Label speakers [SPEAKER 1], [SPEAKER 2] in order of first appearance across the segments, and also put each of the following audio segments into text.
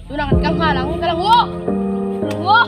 [SPEAKER 1] Tunah kan kal nghal ang, kal ang u! Kal ang u!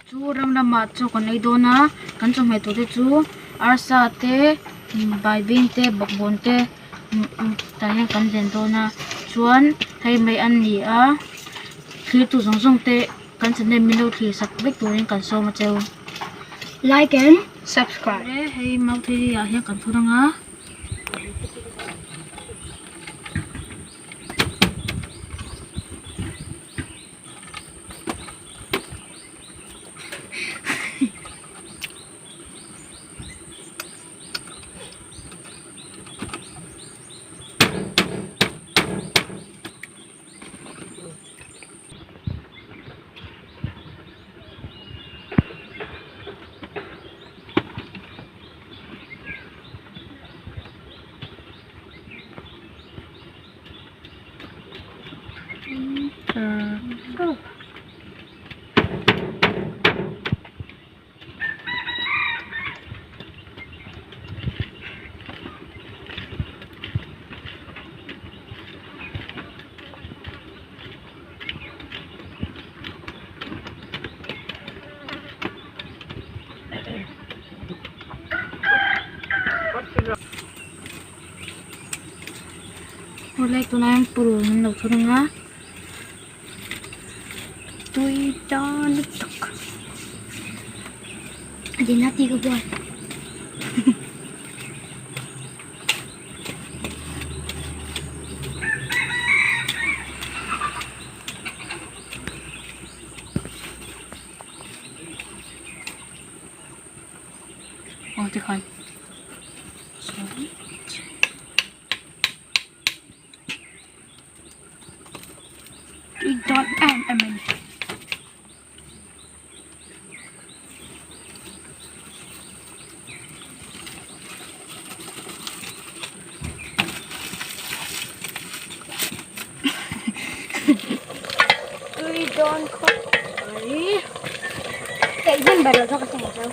[SPEAKER 2] Chu ram lamah chaw kan ei dawn a kan chawhmeh tur te chu arsa te baibing te bawkbawn te tah hian kan zen dawn a chuan hei mai an ni a thlir tu zawng zawng te kan channel min lo thlir sak vek turin kan sawm a cheu.
[SPEAKER 3] Like and subscribe.
[SPEAKER 2] Hei mauthei ah hian kan thur ang a. Awle tunah hian purun an lo thur ang a tui tan lutuk
[SPEAKER 3] a dina tih ka buai.
[SPEAKER 2] Aw tikhan
[SPEAKER 3] Tui dawn em em a ni. Tui dawn khawp mai. Keih hman ber lo zawk a chungah chuan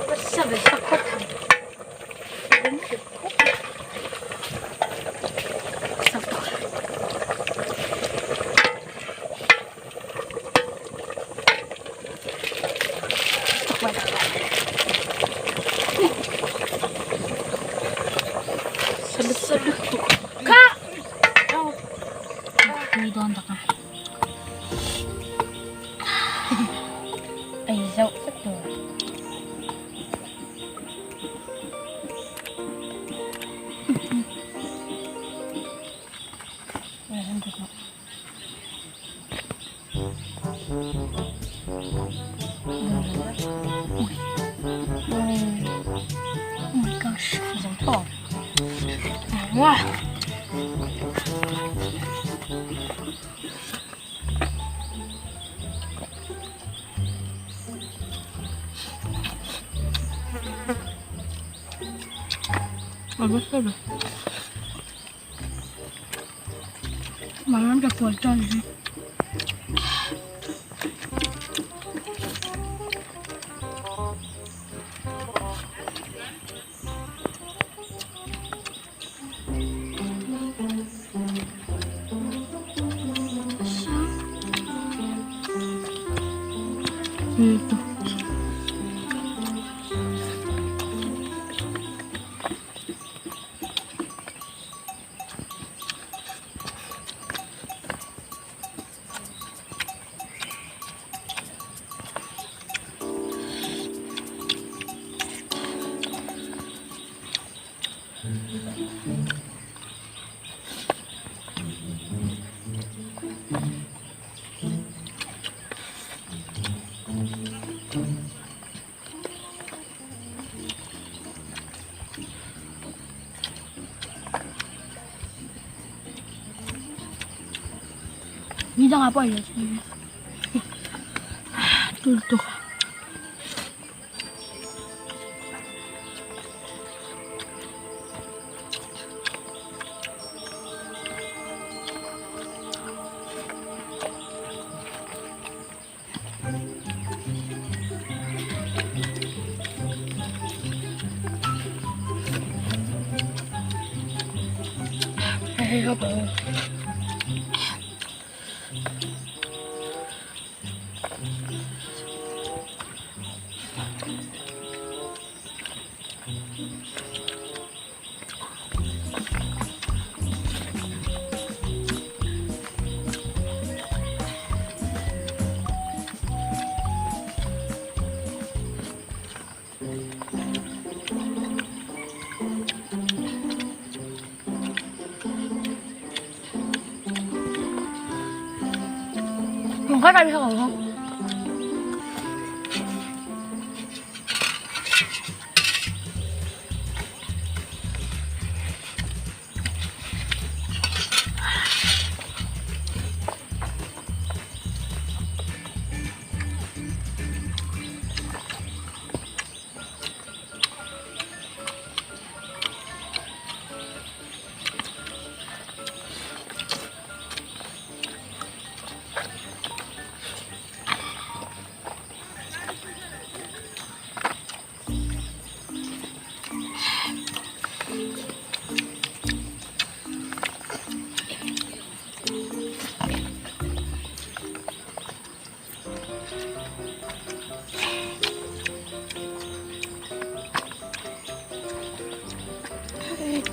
[SPEAKER 3] ka sa ve sak khawp mai.
[SPEAKER 2] Tui dawn tak a ei zauh vek tur. Oh my gosh, wow.
[SPEAKER 1] Ni dangah pawh ei lo chu.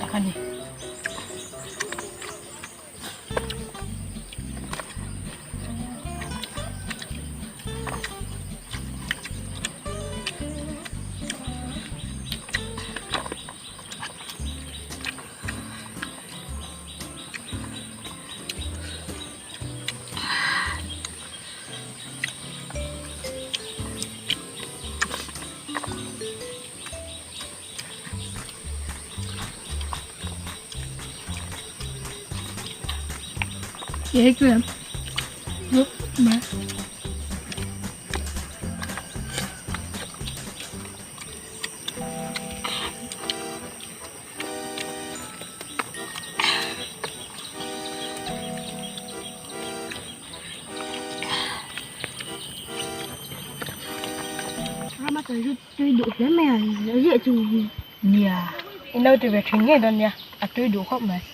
[SPEAKER 1] Tak a ni.
[SPEAKER 3] Rama tui chu tui duh hle mai a ziah chu
[SPEAKER 1] Nia, i lo ti ve thin ngei dawn nia, a tui duh khawp mai.